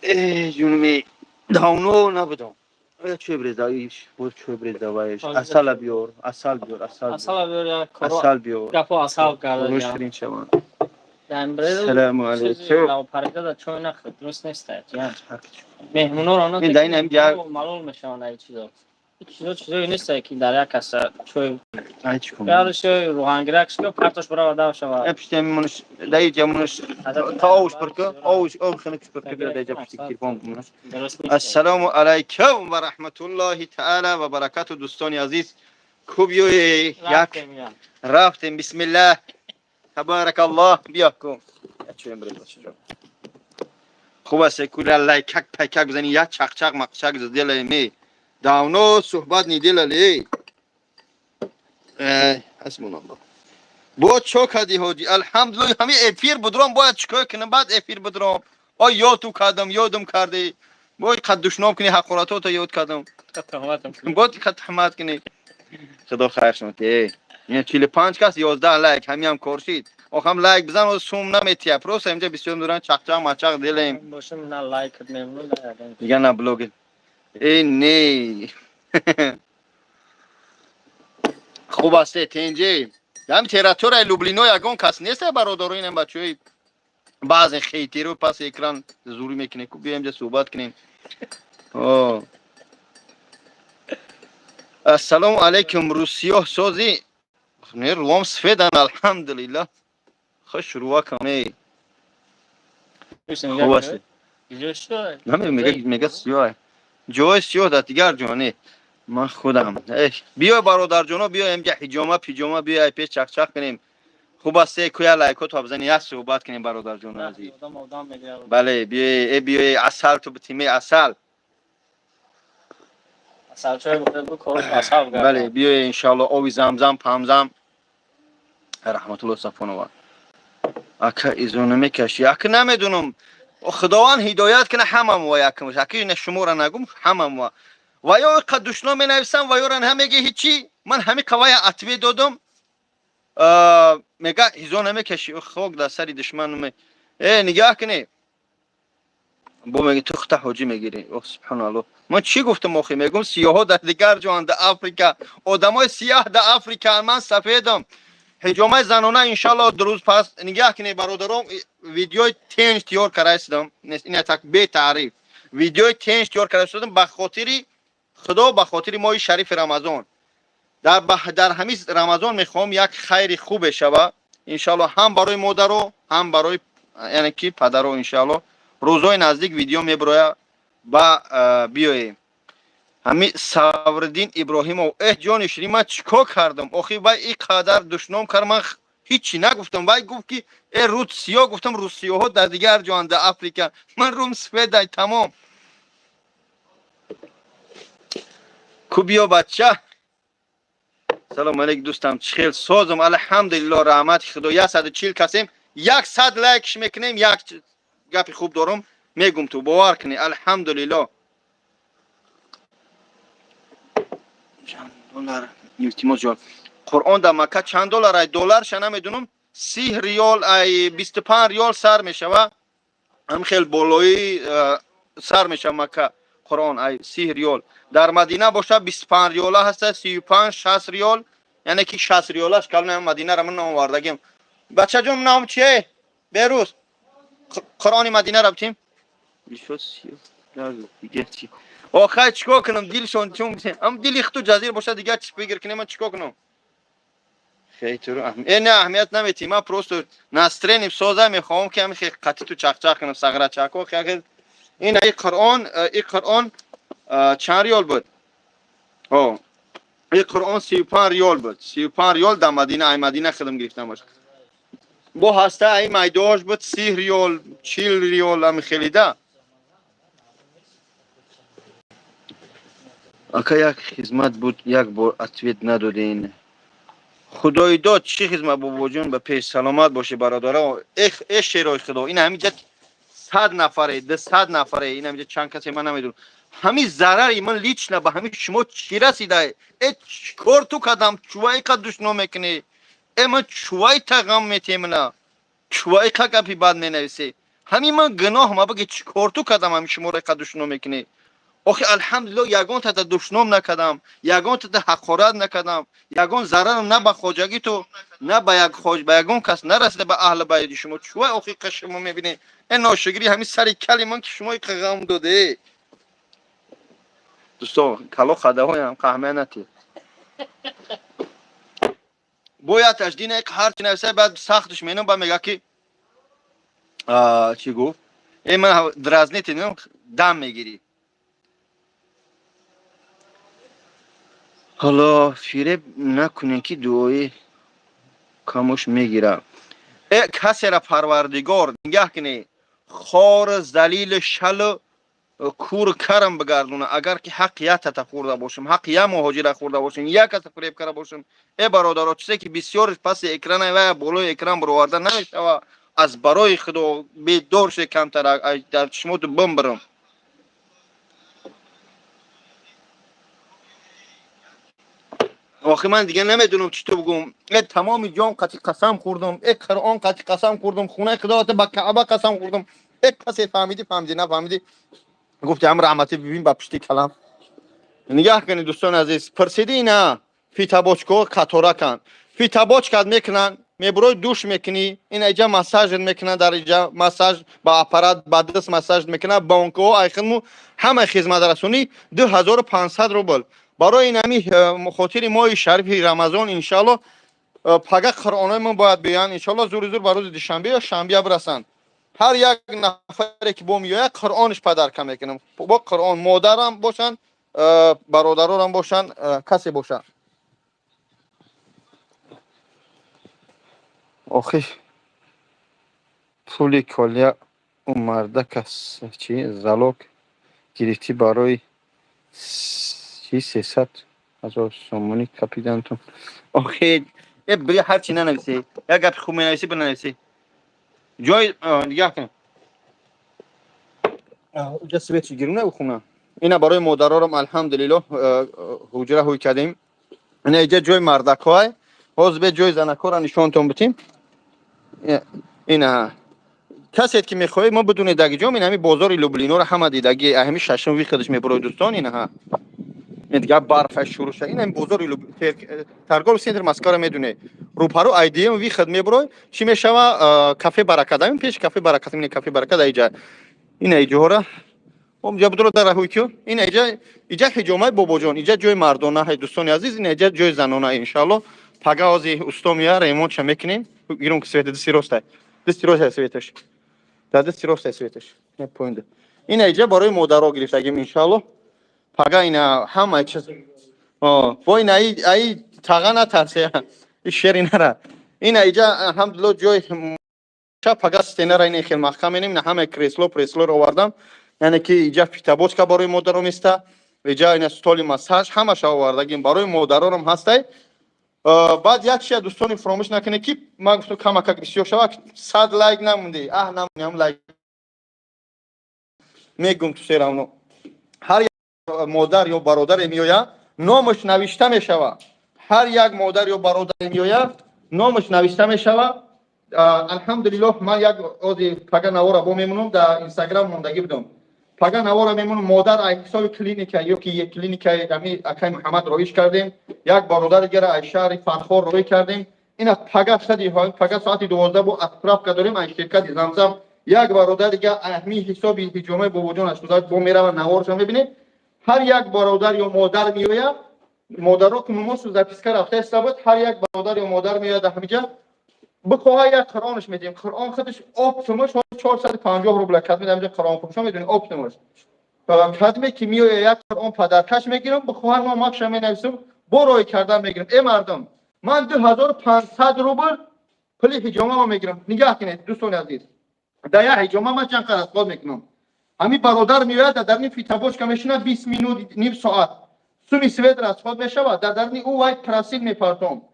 Э, ҷунми давно набудам. Чой брезда, боз чой брезда вайш. Асала биёр, асал биёр, асал. Асала биёр, як коро. Асал биёр. Гапо асал карда. Ширин шаванд. Салому алейкум. Парида чой нахӯр, дуруст нест. Меҳмонҳоро Ин дар ин ҳам як малол мешаванд ай чизо. Чизо чизое нест, ки дар як каса чой. Ай, чӣ кунам? Яр чой рӯғангирак шуд, партош барава дав шава. Э, пишти ҳамин дар иҷа мунаш та овуш пур ку, овуш об хунук пур ку, биё дар иҷа пишти телефон бумунаш. Ассалому алайкум ва раҳматуллоҳи таала ва баракату, дӯстони азиз. Ку биёе, як рафтем, бисмиллаҳ. Табаракаллоҳ, биё ку. Чоем брез, бачаҷон. Хуб аст, куля лайкак пайкак бизани, як чақчақ мақчак сделаем. Давно суҳбат не делали. Ҳасбуналлоҳ. Бо чо кардӣ, ҳоҷӣ? Алҳамдулилла, ҳамин эфир будром, бояд чикор кунам, баъд эфир будром. Ой, ёту кардам, ёдум кардӣ. Бо қад душном кунӣ, ҳақоратото ёд кардам. Бо қад туҳмат кунӣ. Худо хайр шумо. Э, 45 кас, 11 лайк, ҳамиам кор шид. Охам лайк бизан, сум наметия. Просто инҷа бисёр доран чақчақ мачақ делем. Бошам на лайк мемнун. Дига на блогер. Э, не. Хуб аст, тенҷе. Ҳам территорияи Люблино ягон кас нест, бародаро, инам бачаҳои баъзе хейтеро пас экран зурӣ мекунем, ку биёем ҷа суҳбат кунем. О. Ассалому алайкум, русиёҳ созӣ? Не, руом сфедан, алҳамдулиллаҳ. Хуш рувакам, эй. Хуб аст. Мега, мега сиёҳ. Ҷои сиёҳ дар дигар ҷо не. Ман худам. Биё, бародарҷоно, биё инҷа ҳиҷома пиҷома, биё ай пеш чақчақ кунем. Хуб аст, куя лайкот бизани, як суҳбат кунем, бародарҷоно азиз. Бале, биё, э, биё, асал ту битиме, асал. Бале, биё, иншоалло, оби замзам, памзам. Раҳматулло Сафонова. Ака, изо намекашӣ? Ака, намедунам. Худованд ҳидоят кунад ҳамамо якм. Ака, ина шуморо нагум, ҳамамо. Ва ё қад душном менависам, ва ёра ҳамеги ҳичи. Ман ҳами қавая ответ додам. Мега ҳизо намекашӣ, хок дар сари душман. Э, нигаҳ кунӣ. Бо меги ту хута ҳоҷӣ мегирӣ. О, субҳаналлоҳ. Ман чӣ гуфтам охи? Мегум сиёҳо дар дигар ҷоанд, дар Африка. Одамои сиёҳ дар Африка, ман сафедам. Ҳиҷомаи занона иншалло дурӯз пас. Нигаҳ кунед, бародаром, видеои тенҷ тиёр карда истодам. Ина так бетаъриф. Видеои тенҷ тиёр карда истодам ба хотири Худо, ба хотири моҳи шарифи Рамазон. Дар ҳамин Рамазон мехоҳам як хайри хубе шава. Иншалло, ҳам барои модаро, ҳам барои, яъне ки, падаро, иншалло. Рӯзҳои наздик видео мебироя, ба биёем. Ҳами Савриддин Иброҳимов, эҳ, ҷони ширин, ман чӣ кор кардам? Охи, вай ин қадар душном кард, ман ҳичи нагуфтам. Вай гуфт, ки э, руд сиёҳ, гуфтам русиёҳо дар дигар ҷоанд, дар Африка. Ман рум сфедай, тамом. Ку биё, бача. Салом алейк, дӯстам, чӣ хел созам? Алҳамдулилло, раҳмати Худо. 140 касем, 100 лайкш мекунем, як гапи хуб дорам, мегум, ту бовар кунӣ, алҳамдулилло. Чанд доллар? Илтимос, ҷон. Қуръон дар Макка чанд доллар? Ай, долларша намедунам, 30 риёл, ай 25 риёл сар мешава. Ҳам хел болоӣ сар мешава Макка Қуръон, ай 30 риёл. Дар Мадина боша 25 риёла ҳаста, 35, 60 риёл, яъне ки 60 риёлаш калон. Мадинаро ман овардагим. Бачаҷон, ном чие? Берӯз Қуръони Мадинаро битим. Дига чӣ? Охай, чикор кунам, дилшон чун ам дили хуту ҷазир боша, дигар чӣ фикр кунем, ман чикор кунам? Хейтуру э, не, аҳамият наметӣ, ман просто настроение соза мехоҳам, ки ҳами қати ту чақчақ кунам, сағрачако хел. Ин ай Қуръон, и Қуръон чанд риёл буд? О, и Қуръон 35 риёл буд. 35 риёл дар Мадина, ай Мадина хидм гирифтам бош. Бо ҳаста ай майдош буд 30 риёл, 40 риёл, ами хелида. Ака, як хизмат буд, як бор ответ надодин. Худои дод, чӣ хизмат, бобоҷон? Ба пеш, саломат бошӣ, бародаро. Эх, э, шерои Худо, ин ҳаминҷа 100 нафаре, 200 нафаре, ин ҳаминҷа чанд касе, ман намедонам. Ҳамин зарари ман лично ба ҳамин шумо чӣ расида? Э, чикор ту кардам? Чувай қад душном мекунӣ? Э, ман чувай тағам метемна? Чувай қа гапи бад менависӣ? Ҳамин ман гуноҳ ма баги, чӣ кор ту кардам, ҳамин шуморо иқа душном мекунӣ? Охи, алҳамдулилло, ягон тата душном накардам, ягон тата ҳақорат накардам, ягон зарарам на ба хоҷагӣ ту, на ба як хоҷ, ба ягон кас нарасида, ба аҳли байти шумо. Чувай охи иқа шумо мебинӣ? Э, ношукрӣ, ҳамин сари кали ман ки шумо иқа ғам доде. Дӯсто, кало хадаҳоям қаҳмия натӣ. Бояд таждина ҳарчи нависа, баъд сахтш менам, ба мега ки чӣ гуфт? Э, ман дразнить дам мегирӣ. Ҳоло фиреб накунем, ки дуои камош мегирад. Э, касера Парвардигор, нигаҳ кунӣ, хор, залили, шалу кур карам бигардона, агар ки ҳаққи як тата хӯрда бошам, ҳаққи як муҳоҷира хӯрда бошам, як каса фиреб карда бошам. Э, бародаро, чизе ки бисёр паси экрана ва болои экран бароварда намешава, аз барои Худо бедор ше, камтар дар чишмоту бимбирам. Охи, ман дига намедонам чӣ ту бигӯм. Э, тамоми ҷон қати қасам хӯрдам, э, Қуръон қати қасам хӯрдам, хонаи Худоата ба Каъба қасам хӯрдам. Э, касе фаҳмидӣ, фаҳмидӣ, нафаҳмидӣ, гуфти ҳам раҳматӣ бибин ба пушти калам. Нигаҳ кунед, дӯстони азиз, пурсидӣ на фитобочкаҳо қатораканд, фитобочкат мекунанд, мебурой, душ мекунӣ, ин иҷа массажат мекунанд, дар иҷа массаж ба аппарат, ба даст массаж мекунанд. Бонкҳо айхидму ҳамаи хизматрасонӣ 2500 рубл. Барои ин ҳами хотири моҳи шарифи Рамазон, иншалло, пага қуръонои мо бояд биёянд, иншалло, зури зур ба рӯзи душанбе ё шанбея бирасанд. Ҳар як нафаре ки бо меояд, қуръониш подарка мекунам, бо қуръон, модарам бошанд, бародарорам бошанд, касе бошанд. Охи, пули колия ӯ мардакас чи залог гирифтӣ, барои чи 300 000 сомонӣ капидантон? Охи, э, бри, ҳарчи нанависӣ, як гапи хуб менависӣ, бинависӣ. Ҷой нигаҳ кун, уҷа свет чи гиру на хона. Ина барои модарорам, алҳамдулиллоҳ, ҳуҷра ҳуй кардем. Ина иҷа ҷои мардакҳоай, ҳозир бе ҷои занакҳоро нишонтон битим. Ина касет ки мехоҳед, мо бидунед даги ҷом, ин ҳами бозори Люблиноро ҳама дидаги, ҳами шашум выход ш мебурои, дӯстон. Инаҳа дигар барфа шурӯъ шуда. Ин ҳами бозори торговый центр Москваро медунед, рӯпару айдием выход мебурой, чӣ мешава, кафе Баракат, ҳамин пеши кафе Баракат, ин кафе Баракат аиҷа, ина иҷоҳора ҷа будро дар ҳуйкю. Ина иҷа, иҷа ҳиҷомаи бобоҷон, иҷа ҷои мардона ҳай, дӯстони азиз, ина иҷа ҷои занона. Иншаалло, пага ҳози усто мея, ремонтша мекунем. Гирум ки света дасти ростай, дасти ростай светаш, дар дасти ростай светаш поинда. Ина иҷа барои модаро гирифтагим. Иншаалло, пага ина ҳама чиз бо ина аи тага натарсе, и шери нара. Ина иҷа, алҳамдулилло, ҷои пага стенара ина хел маҳкам менем. Ина ҳама кресло преслоро овардам, яъне ки иҷа фитобочка барои модаро места, иҷа ина столи массаж, ҳамаша овардагим, барои модарорам ҳастай. Баъд як чия, дӯстони, фуромӯш накунед, ки ман гуфтам камакак бисёр шава, 100 лайк намонди, аҳ, намонди ҳам лайк. Мегум ту серавно, ҳар як модар ё бародаре меояд, номаш навишта мешава. Ҳар як модар ё бародаре меояд, номаш навишта мешава. Алҳамдулиллоҳ, ман як ози пага навора бо мемонам, дар Инстаграм мондагӣ будам, пага навора мемонам. Модар ай ҳисоби клиника ё ки клиникаи ами акай Муҳаммад роиш кардем, як бародари дигара ай шаҳри Фархор роӣ кардем. Ина пага шади, пага соати 12 бо отправка дорем ай ширкати Замзам, як бародар дига ҳамин ҳисоби ҳиҷомаи бобоҷон 88 бо мерава, наворша мебинед. Ҳар як бародар ё модар меояд, модаро ки номосу записка рафта иста буд, ҳар як бародар ё модар меояд, ҳамиҷа бихоҳа, як қуръонаш медиҳем. Қуръон худаш оптом аш 450 рубла. Кадме ҳамиҷа қуръон фурӯшо медонӣ, оптом аш кадме ки меоя, як қуръон подарка ш мегирам, бихоҳа, номакша менависам, бо роҳи кардан мегирам. Э, мардум, ман 2500 рубл пули ҳиҷомаро мегирам. Нигаҳ кунед, дӯстони азиз, дар як ҳиҷома ман чанд қадр расход мекунам. Ҳамин бародар меояд, дар дарни фитобочка мешинад 20 минут, ним соат, суми свет расход мешавад, дар дарни ӯ вай краситель мепартом,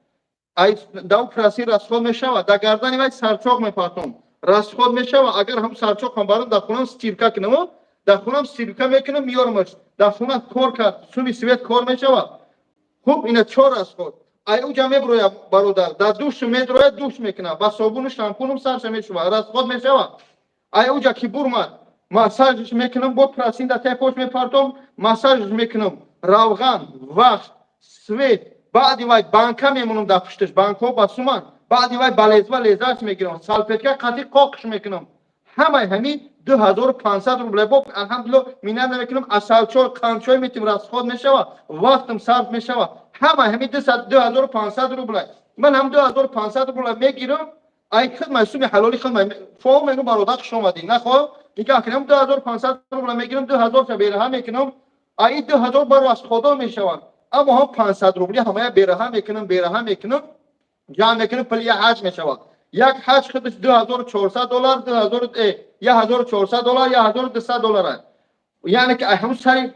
дар ӯ краситель расход мешавад, дар гардани вай сарчоқ мепартом, расход мешавад. Агар ҳам сарчоқ ҳам барам, дар хонам стирка кунам, дар хонам стирка мекунам, меёрамаш, дар хона кор кард, суми свет кор мешавад. Хуб, ина чор расход. Ай уҷа меброяд бародар, дар душ медрояд, душ мекунад, ба собуну шампунум сарша мешувад, расход мешавад. Ай уҷа ки бурмад, массажш мекунам, бо прасинда тепош мепартом, массажш мекунам, равған, вақт, свет. Баъди вай банка мемонам дар пушташ, банкҳо ба суман. Баъди вай ба лезва лезаш мегирам, салфетка қатӣ қоқш мекунам. Ҳамаи ҳамин 2500 рубля. Бо алҳамдулилло миннат намекунам, асалчой, қандчой метим, расход мешава, вақтам сарф мешава. Ҳамаи ҳамин 2500 рубля. Ман ҳам 2500 рубля мегирам, ай хидмат, суми ҳалоли хидмат фо мегум. Бародар, хуш омадӣ. Нахо, нигоҳ кунам, 2500 рубля мегирам, 2000 ша бераҳа мекунам. Ай 2000 баро аз худо мешаванд, аммо ҳам 500 рубли ҳамая бераҳа мекунам, бераҳа мекунам, ҷамъ мекунам, пули як ҳаҷ мешавад. Як ҳаҷ худаш 2400 доллар, 2000, 1400 доллар, 1200 доллар. Яъне ки ҳамун сари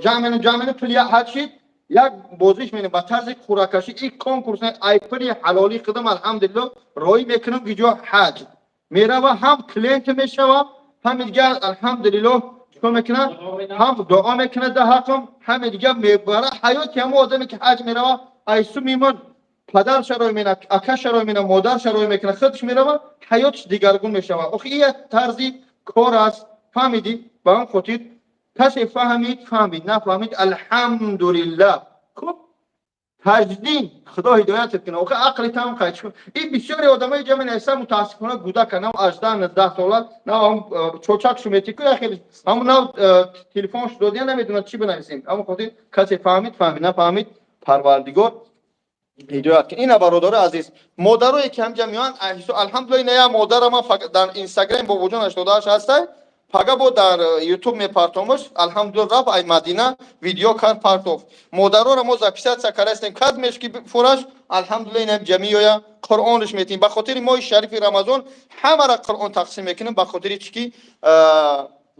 ҷамъ менам, ҷамъ менам, пули як ҳаҷ шид. Як бозиш менам ба тарзи хӯракашӣ, ин конкурс. Ай пули ҳалолӣ худам, алҳамдулилло, роӣ мекунам, гиҷо ҳаҷ мерава, ҳам клиент мешава, ҳам дигар, алҳамдулилло, чикор мекунад, ҳам дуо мекунад дар ҳаққам, ҳаме дигар мебара. Ҳаёти ҳамон одаме ки ҳаҷ мерава, айсу мимон падар шарои мена, ака шарои мена, модар шарои мекунад, худаш мерава, ҳаётш дигаргун мешава. Охи, ин як тарзи кор аст, фаҳмидӣ? Ба он хотир касе фаҳмид, фаҳмид, нафаҳмид, алҳамдулиллаҳ. Хуб, Таҷдин, Худо ҳидоятат кунад. Охи, ақли там қайч. Ин бисёри одамои ҷа менависа, мутаассифона гудака, нав 18, 19 сола, нав чочак шумети ку, яхел ҳамун нав телефон додия, намедонад чӣ бинависем. Ҳамон хотир касе фаҳмид, фаҳмид, нафаҳмид, Парвардигор ҳидоят кун. Ина, бародари азиз, модарое ки ҳамҷа меоянд, алҳамдулилла, ина як модара ман дар Инстаграм бобоҷон 88 ҳастай, пага бо дар Ютуб мепартомаш. Алҳамдулилла, рафт ай Мадина, видео кард, партофт. Модароро мо записаться кардастем, кад мешки фураш. Алҳамдулилла, ина ҷамиёя Қуръонш метиҳем. Ба хотири моҳи шарифи Рамазон ҳамара Қуръон тақсим мекунем, ба хотири чӣ ки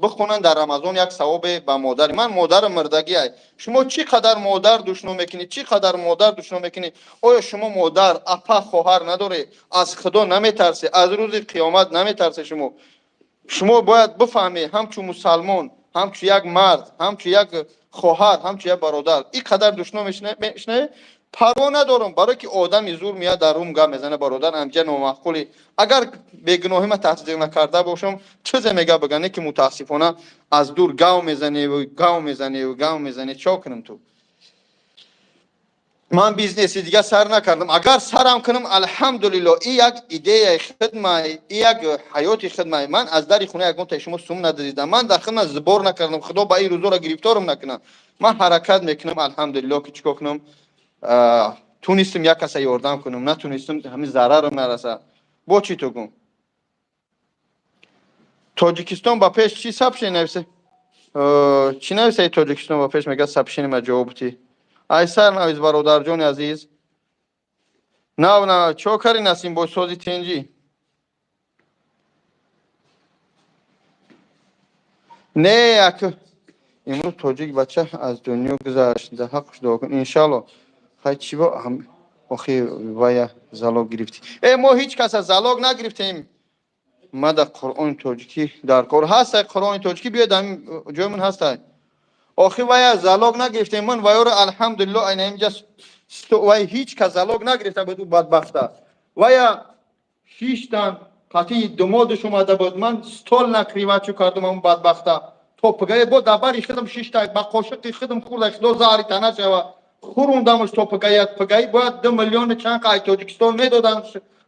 бихонанд дар Рамазон, як савобе ба модари ман. Модарам мурдагӣ ай. Шумо чӣ қадар модар душно мекунед, чӣ қадар модар душно мекунед? Оё шумо модар, апа, хоҳар надоред? Аз Худо наметарсе, аз рӯзи қиёмат наметарсе шумо? Шумо бояд бифаҳмед, ҳамчун мусалмон, ҳамчун як мард, ҳамчун як хоҳар, ҳамчун як бародар, ин қадар душно мешунавед. Парво надорам, барое ки одами зур меяд, дар рум гап мезана. Бародар, амҷа номаъқули. Агар бегуноҳӣ ма тасдиқ накарда бошам, чизе мега биган, не ки мутаассифона аз дур гав мезаневу гав мезаневу гав мезане. Чо кунам ту? Ман бизнеси дига сар накардам. Агар сарам кунам, алҳамдулилло, и як идеяи хидмай, и як ҳаёти хидмай. Ман аз дари хона ягон таи шумо сум надидам, ман дар хидмат сбор накардам. Худо ба ин рӯзоро гирифторам накунам. Ман ҳаракат мекунам, алҳамдулилло, ки чикор кунам, тунистам як каса ёрдам кунам, натунистам, ҳамин зарарам нараса. Бо чӣ ту гум? Тоҷикистон ба пеш чӣ сообщение нависе? Чӣ нависаи? Тоҷикистон ба пеш мега, сообщение ма ҷавоб ти. Айсар навис, бародарҷони азиз. Нав на чо кари, Насим бо сози тенҷӣ? Не, як имрӯз тоҷик бача аз дунё гузашт, дар ҳаққш дуо кун, иншалло. Хай, чӣ бо охи вая залог гирифтӣ? Э, мо ҳеҷ каса залог нагирифтем. Ма дар Қуръони тоҷикӣ дар кор ҳастай. Қуръони тоҷикӣ биёд, ҳамин ҷоймон ҳастай. Охи, вая залог нагирифтем. Ман ваёро, алҳамдулилло, айна инҷа вай ҳеҷ кас залог нагирифта буд. Ӯ бадбахта вая шиштан қатъи думодаш омада буд. Ман стол накрывать чу кардам ҳамун бадбахта то пагае бо дабари худам шишта, ба қошиқи худам хӯрда. Худо заҳри тана шава, хӯрундамаш то пагая. Пагаи бояд 2 миллиони чанд ай Тоҷикистон медоданд.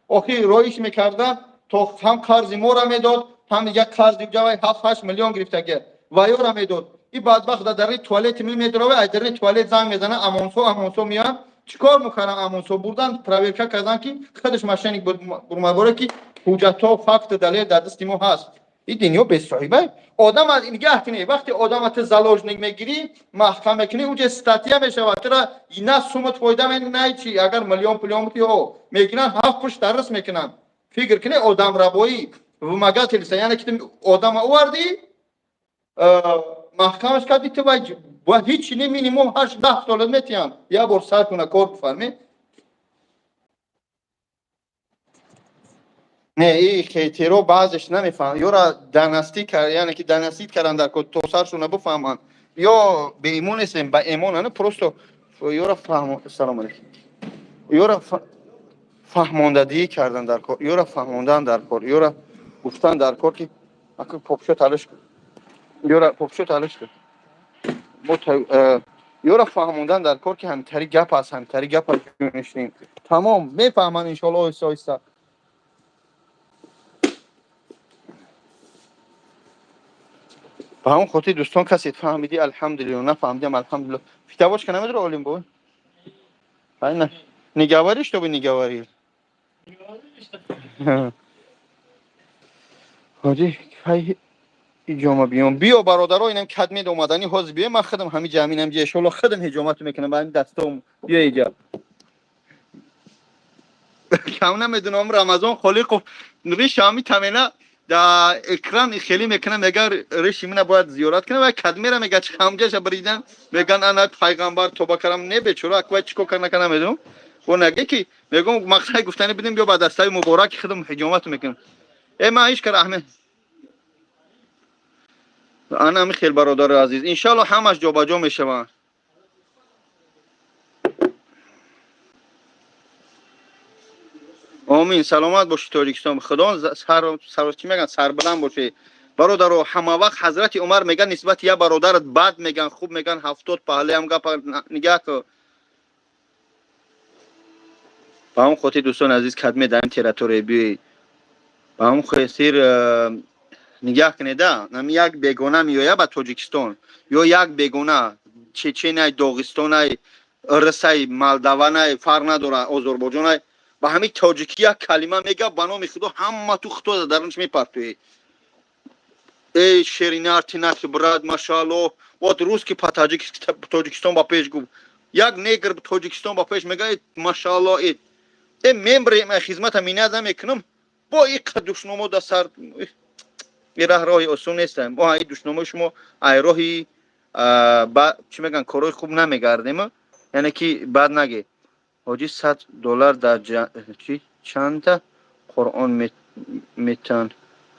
Охи, роиш мекарда, то ҳам қарзи моро медод, ҳам як қарзи ҷавай 7-8 миллион гирифтага ваёра медод. И бадбахт дар дари туалети медаровад, ай дари туалет занг мезана: «Амонсо, амонсо меянд». Чӣ кор мекардам? Амонсо бурдан, проверка кардан, ки худаш мошенник буд. Бурмаборе ки ҳуҷҷатҳо, факту далел дар дасти мо ҳаст. И дунё бесоҳиба. Одам нигаҳ кунӣ, вақте одама ту заложник мегирӣ, маҳкам мекунӣ, уҷа статья мешавад. Тура на сумат фоида, на чи. Агар миллион пулён бути, о мегиранд, ҳафт пушт дарс мекунанд. Фикр кунӣ, одамрабоӣ, вымогательство, яъне ки ту одама овардӣ, маҳкамаш кардӣ, ту вай бояд ҳичи не, минимум 8-10 солат метиҳанд. Як бор сар куна, кор бифармӣ. Не, и хейтеро баъзеш намефаҳманд, ёра данастӣ, яъне ки данастид кардан дар то саршона бифаҳманд, ё беимон нестем, ба эмон ана просто ёра фаҳм. Салом алейкум. Ёра фаҳмондадиҳӣ кардан дар кор, ёра фаҳмондан дар кор, ёра гуфтан дар кор, ки Аку попшо талаш кун. Ёра попшо талаш кун. Мо ёра фаҳмондан дар кор, ки ҳамтари гап аст, ҳамтари гап аст, ҷонишин. Тамом, мефаҳманд, иншоалло, оҳиста оҳиста. Ба ҳамон хотир, дӯстон, касе фаҳмидӣ, алҳамдулилло, нафаҳмидиам, алҳамдулилло. Фитавочка намедора, олим бой? Правильно? Не говори, чтобы не говорил. Ҳоҷи, кай ҳиҷома биём? Биё, бародаро, инам кадмед омадани ҳозир биё, ман худам ҳами ҷаминам ҷа, иншоалло, худам ҳиҷомату мекунам ба ҳамин дастом. Биё иҷа. Кам намедунам, Рамазон Холиқов риши ҳами тамена да экран хеле мекунам, мега, риши мина бояд зиёрат кунам ва кадмера мега, чи ҳамҷаша бридан, меган, ана пайғамбар тоба карам, не, бечора, аквай чӣ кор кар накар, намедонам. Бо наге ки мегум, мақсади гуфтани бидем, биё, ба дастаи мубораки худам ҳиҷомату мекунам. Э, ман ҳеҷ кар аҳме ана ҳами хел, бародари азиз, иншоалло, ҳамаш ҷобаҷо мешаванд. Омин, саломат бошӣ, Тоҷикистон, худо сар сар, чӣ меган, сарбаланд бошӣ, бародаро. Ҳама вақт ҳазрати Умар меган, нисбати як бародарат бад меган, хуб меган, 70 паҳлаям гапа нигаҳ ку. Ба ҳамон хотир, дӯстони азиз, кадме дар ин территория биёед, ба ҳамон хотир нигаҳ кунеда, ами як бегона меояд ба Тоҷикистон ё як бегона чеченай, доғистонай, русай, молдаванай, фарқ надорад, озарбойҷонай, ба ҳамин тоҷикӣ як калима мега, ба номи Худо, ҳама ту худо дарунаш мепартоед. Эй, шеринар, ты наш брат, машаалло, вот русский по Тоҷикистон ба пеш гуфт, як негр Тоҷикистон ба пеш мега, машаалло, э мембре хизмата минат намекунам, бо иқа душномо да сар. И раҳ роҳи осон нест. Мо ай душномои шумо, ай роҳи ба чӣ мегӯянд, корҳои хуб намегардем, яъне ки бад наге. Ҳоҷӣ, 100 доллар дар чи чанда Қуръон метан,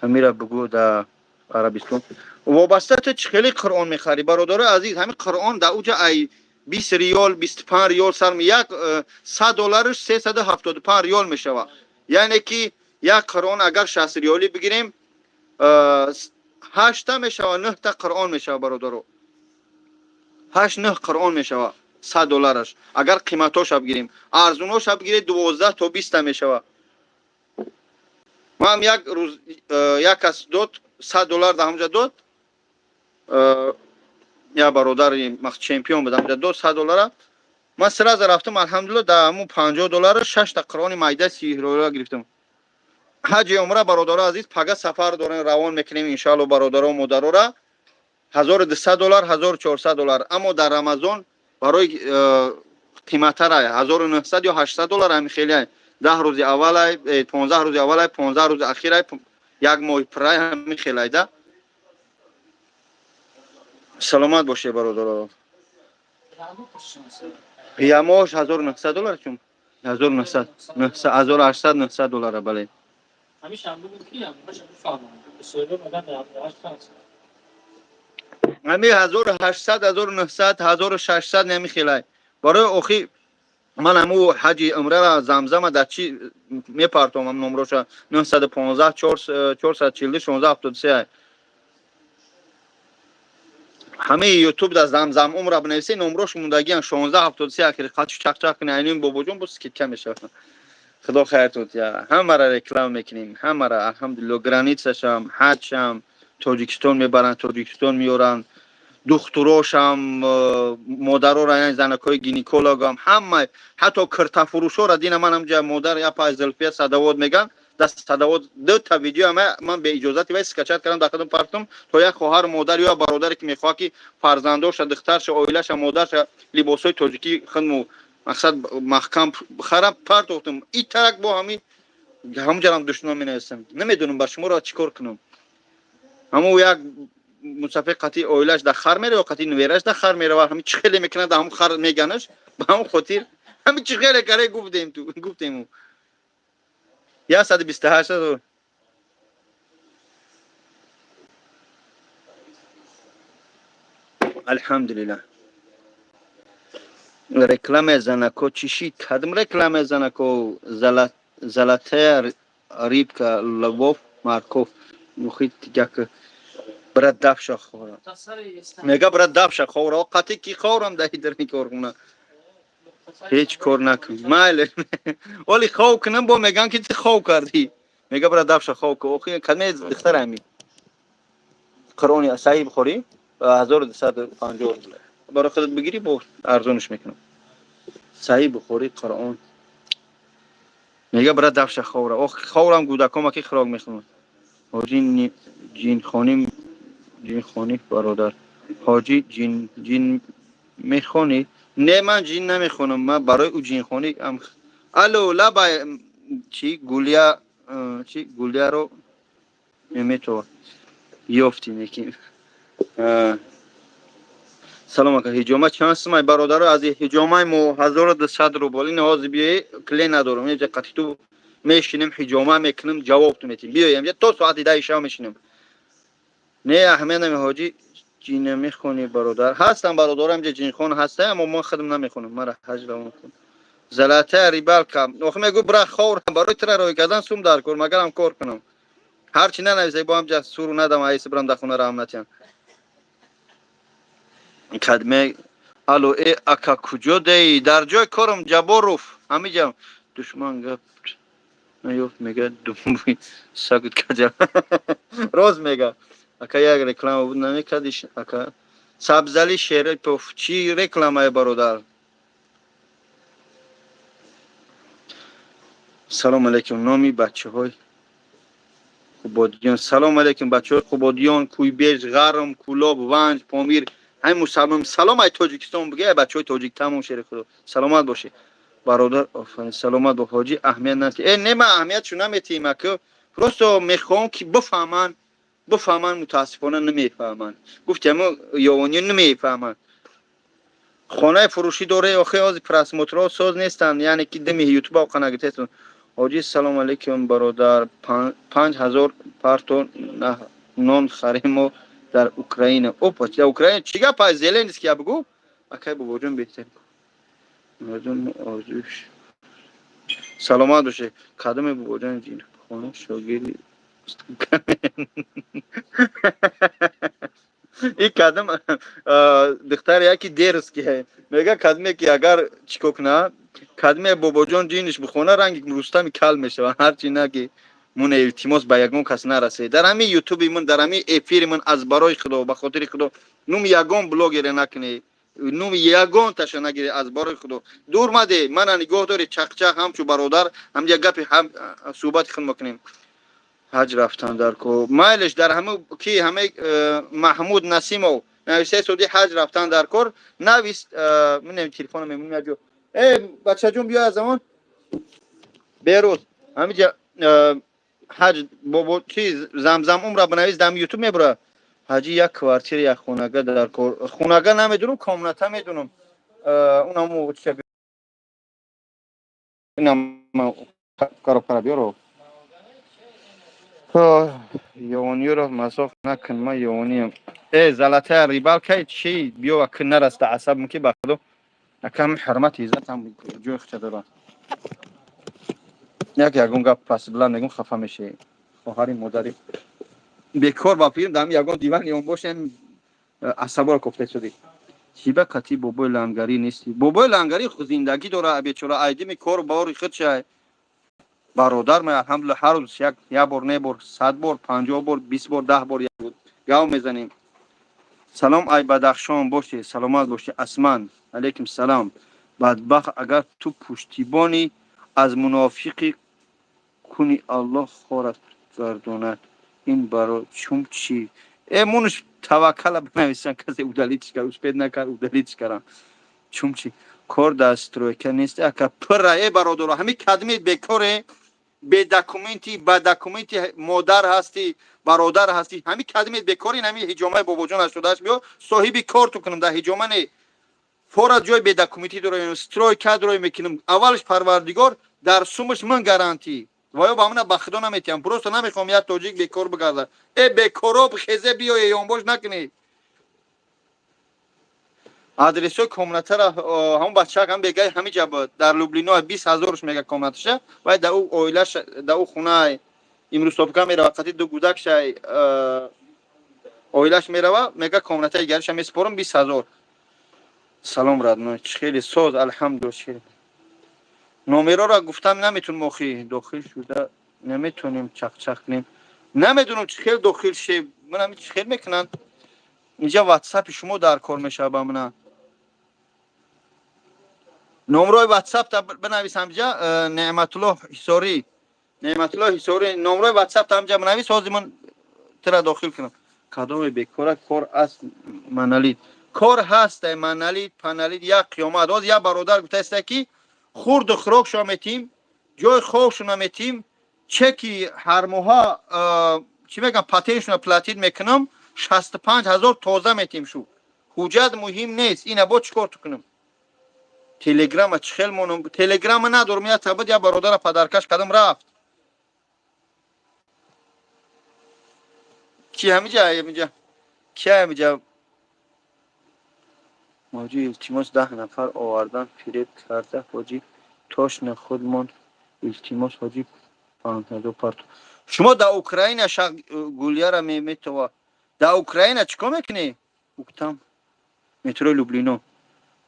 ҳамира бугӯ. Дар Арабистон вобаста ту чӣ хеле Қуръон мехарӣ, бародарои азиз. Ҳамин Қуръон дар уҷа ай 20 риёл, 25 риёл сар, як 100 доллараш 375 риёл мешавад. Яъне ки як Қуръон агар 60 риёлӣ бигирем, ҳашта мешавад, нӯҳта Қуръон мешавад, бародаро, ҳашт нӯҳ Қуръон мешавад 100 доллараш, агар қиматоша бигирем. Арзуноша бигиред, 12 то 20та мешавад. Ман як рӯз як кас дод, 100 доллар дар ҳамҷа дод, як бародари чемпион буд, ҳамҷа дод 100 доллара. Ман сразу рафтам, алҳамдулилла, дар ҳамун 50 доллара шашта Қуръони майда 30 риёла гирифтам. Ҳаҷи умра, бародаро азиз, пага сафар дорем, равон мекунем, иншоалло, бародаро, модарора, 1200 доллар, 1400 доллар. Аммо дар Рамазон барои қиматтара, 1900 ё 800 доллар, ҳами хеле, 10 рӯзи аввалай, 15 рӯзи аввалай, 15 рӯзи ахирай, як моҳи пуррай, ҳами хелайда. Саломат бошед, бародаро. Ямош 1900 доллар, чун 1900, 1800, 900 доллара, бале. Ҳамеша ҳам бигӯ, ки ҳамаша бифаҳмам. Бисёриҳо мегӯянд ҳашт. Ҳами 1800, 1900, 1600, нами хелай. Барои охи ман ҳаму ҳаҷи умрара замзама дар чӣ мепартом, ам номроша 915 442 16 73. Ҳамаи Ютуб да замзам умра бинависе, номрош мондагиан, 16 73 ахири. Қачу чақчақ кунӣ, айнин бобоҷон, бо скидка мешавад. Худо хайртон тия. Ҳамара реклама мекунем, ҳамара, алҳамдулилло, границашам, ҳаҷшам, Тоҷикистон мебаранд, Тоҷикистон меоранд, духтурошам, модарора, яъне занакҳои гинекологам, ҳама, ҳатто киртафурӯшора дина. Ман ҳамҷа модар япа Зулфия Садавод меган, дар Садавод дута видео ман беиҷозати вай скачать кардам, дар худам партум, то як хоҳару модар ё бародаре ки мехоҳад, ки фарзандоша, духтарша, оилаша, модарша либосҳои тоҷикӣ худму мақсад маҳкам бихарам, партохтум. И тарак бо ҳамин ҳамуҷарам душман менависам, намедонам ба шуморо чӣ кор кунам. Ҳамун як мусафир қатъи оилаш дар хар мерава ё қатъи нувераш дар хар мерава, ҳамин чӣ хеле мекунад, дар ҳамун хар меганаш. Ба ҳамун хотир ҳамин чӣ хеле каре, гуфтем, ту гуфтему 128. Алҳамдулиллах. Реклама занако чӣ шид? Кадом реклама занако? Золотая рыбка, лавов, морковь. Мухит як брат дафша хора. Мега брат дафша хора, қати ки хорам дар дар корхона. Ҳеҷ кор накун. Майли. Оли хов кунам, бо меган ки ти хов кардӣ. Мега брат дафша хов ку. Охи кадме духтар ами. Қуръони Саҳиҳ Бухорӣ 1250 рубл. Барои худат бигирӣ, бо арзонш мекунам. Саҳиҳ Бухорӣ, Қуръон. Мега брат дафша ховра. Ох, ховрам, гудакома ки хӯрок мехӯранд. Ҳоҷи ҷинхонӣ, ҷинхонӣ, бародар. Ҳоҷи, ҷин мехонӣ? Не, ман ҷин намехонам. Ман барои ӯ ҷинхонӣ ам. Алло, лаба чи гулия, чи гулияро метова ёфтӣ неки. Салом, ака, ҳиҷома чанд сумай, бародаро? Аз ҳиҷомаи мо 1200 рубл. Ин ҳозир биёи, клиент надорам. Инҷа қати ту мешинем, ҳиҷома мекунем, ҷавоб ту метим. Биёй, инҷа то соати 10 шаб мешинем. Не, аҳамият наме. Ҳоҷи, ҷин мехонӣ, бародар? Ҳастам, бародарам, инҷа ҷинхон ҳаста, аммо ман худам намехонам. Мара ҳаҷ равон кун. Золотая рыбалка. Охи мегӯ бира ховрам, барои тура рой кардан сум дар кор, магарам кор кунам. Ҳарчи нанависай, бо ҳамҷа суру надам, айси бирам дар хона раҳм натиҳам. Кадме, алло, э ака, куҷо деи? Дар ҷои корам, Ҷаборов, ҳамиҷа. Душман гап наёфт, мега думбуи сагут каҷа. Роз мега. Ака, як реклама буд, намекардиш, ака? Сабзали Шерипов, чӣ рекламае, бародар? Салом алейкум, номи бачаҳои Қубодиён. Салом алейкум, бачаҳои Қубодиён, Куйбеж, Ғарм, Кӯлоб, Ванҷ, Помир, ҳамин мусалмон. Салом ай Тоҷикистон буге, ай бачаҳои тоҷик, тамом, шери худо. Саломат бошед, бародар, офарин, саломат бо. Ҳоҷӣ, аҳамият нати. Э, не, ман аҳамиятшо наметиҳим, ака. Просто мехоҳам ки бифаҳманд, бифаҳманд, мутаассифона намефаҳманд. Гуфтем, ёвониё намефаҳманд. Хонаи фурӯшӣ доре, охи ҳозир просмотрҳо соз нестанд, яъне ки дими ютуба оқа нагиртестон. Ҳоҷӣ, салом алейкум, бародар, 5000 парто нон харимо дар Украина. Опа, дар Украина чӣ гап ай, Зеленский, я бугӯ? Акай бобоҷон, беҳтарин. Мардум орзуш. Саломат бошед. Кадоме, бобоҷон, хона шогирди и кадом духтаре яки дерзкий мега, кадме ки агар чӣ кор куна, кадме бобоҷон ҷиниш бихона, ранги Рустами кал мешава. Ҳарчи на ки муне, илтимос, ба ягон кас нарасед. Дар ҳамин ютуби ман, дар ҳамин эфири ман, аз барои худо, ба хотири худо, нуми ягон блогере накунед, нуми ягон таша нагиред, аз барои худо дур маде. Мана нигоҳ доред, чақчақ, ҳамчу бародар ҳамҷа гапи ҳам суҳбати худ мекунем. Ҳаҷ рафтан дар ко майлеш дар ҳама ки ҳама Маҳмуд Насимов нависаи суди ҳаҷ рафтан дар кор навис. Минем, телефона мемонем якҷо. Э, бачаҷон, биё, аз замон Берӯз ҳамиҷа ҳаҷ бобо чи замзам умра бинавис, дар ютуб мебура. Ҳаҷи, як квартира, як хонага дар кор. Хонага намедунам, комната медунам. Унаму инам коробкара биёро. Ёвониёро мазоқ накун, ман ёвониям. Э, золотая рыбалка, чи биё, аки нараста асаб ки, ба худо, акам ҳурмати иззатам ҷои худша дорад. Як ягон гап пас биланд мегум, хафа мешавӣ. Хоҳари модари бекор ба филм дам ягон диван ён бошем, асаборо кофта шудӣ. Чиба қати бобои лангарӣ нести? Бобои лангарӣ зиндагӣ дора, бечора, айдими кор бори худша. Бародар ман, алҳамдулилла, ҳар рӯз як бор, не бор, 100 бор, 50 бор, 20 бор, 10 бор гав мезанем. Салом ай Бадахшон бошед, саломат бошед. Асман, алейкум салом. Бадбахт, агар ту пуштибонӣ аз мунофиқӣ куни, Аллоҳ хорат гардонад. Ин баро чум чӣ? Э, мунуш таваккала бинависам, касе удалить кард, успеть накард, удалить кардам. Чум чӣ кор дар стройка нест, ака? Пирра, э, бародаро, ҳамин кадми бекоре, бедокументи, ба документи модар ҳастӣ, бародар ҳастӣ, ҳамин кадми бекори, ҳамин ҳиҷомаи бобоҷон 88 биё, соҳиби кор ту кунам. Дар ҳиҷома не, фора ҷои бедокументӣ дорем, стройка дорем, мекунем. Аввалш парвардигор, дар сумаш ман гарантӣ ва ё ба мана ба худо наметиҳам. Просто намехоҳам як тоҷик бекор бигарда. Э, бекоро, хезе, биёе, ёнбош накунед. Адресҳои комнатара ҳамон бачаак ҳам бегаи ҳамиҷа буд, дар Люблино 20 ҳазорш мега комнаташа, вай дар ӯ оилаш, дар ӯ хунай. Имрӯз топка мерава, қати ду гудак шай, оилаш мерава, мега комнатаи гариша месупорам 20 000. Салом, родной, чӣ хеле соз, алҳамдулилла. Номероро гуфтам, наметунем, охи дохил шуда наметонем, чақчақ кунем. Намедонам, чӣ хел дохил ше, манам чӣ хел мекунанд. Инҷа ватсапи шумо дар кор мешава ба мана. Номрои ватсап та бинавис ҳамҷа, Неъматулло Ҳисорӣ. Неъматулло Ҳисорӣ, номрои ватсап та ҳамҷа бинавис, ҳозир ман тира дохил кунам. Кадоме бекора кор аст, маналид. Кор ҳаст, маналид, паналид, як қиёмат. Ҳозир як бародар гуфтааста, ки хурду хӯрокшо метим, ҷои хобшона метим, чеки ҳар моҳа, чӣ мегӯям, патентшона платить мекунам, 65 000 тоза метим шу. Ҳуҷҷат муҳим нест. Ина бо чӣ кор ту кунам? Телеграма чӣ хел монам? Телеграма надорам, я табид я бародара падаркаш кардам, рафт. Ки ҳамиҷа, ҳамиҷа? Ки ҳамиҷа? Моҷи, илтимос, 10 нафар овардан, фиреб карда, ҳоҷӣ, точно худмон, илтимос, ҳоҷӣ, 5000 парту. Шумо дар Украина шақ гулияра метова. Дар Украина чӣ кор мекунӣ? Уктам. Метрои Люблино.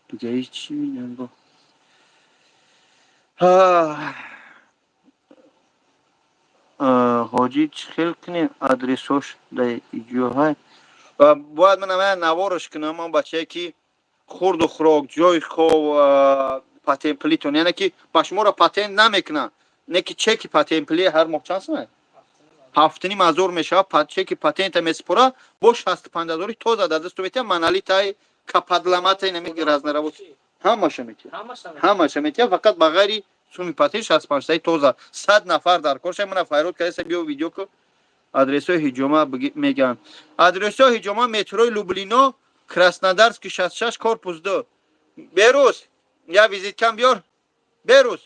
Дигаи чӣ минанго? Ҳоҷӣ, чӣ хел кунем, адресош дар иҷоҳай? Бояд ман ама навораш кунам, ман бачае ки хурду хӯрок, ҷои хоб, патент пулитон, яъне ки ба шуморо патент намекунанд, не ки чеки патент пули ҳар моҳ чанд сомае? 7,5 ҳазор мешавад. Чеки патента месупора, бо 65 ҳазори тоза дар дасту метиҳад, маналитай, кападламатай, нами разноработ ҳамаша метиҳад, ҳамаша метиҳад, фақат ба ғайри суми патент 65таи тоза. 100 нафар дар кор шай, мана файрод кардеса, биё видео ку. Адресҳои ҳиҷома мегӯянд. Адресҳои ҳиҷома: метрои Люблино, Краснодарский 66, корпус 2. Берӯз, я визиткам биёр, Берӯз.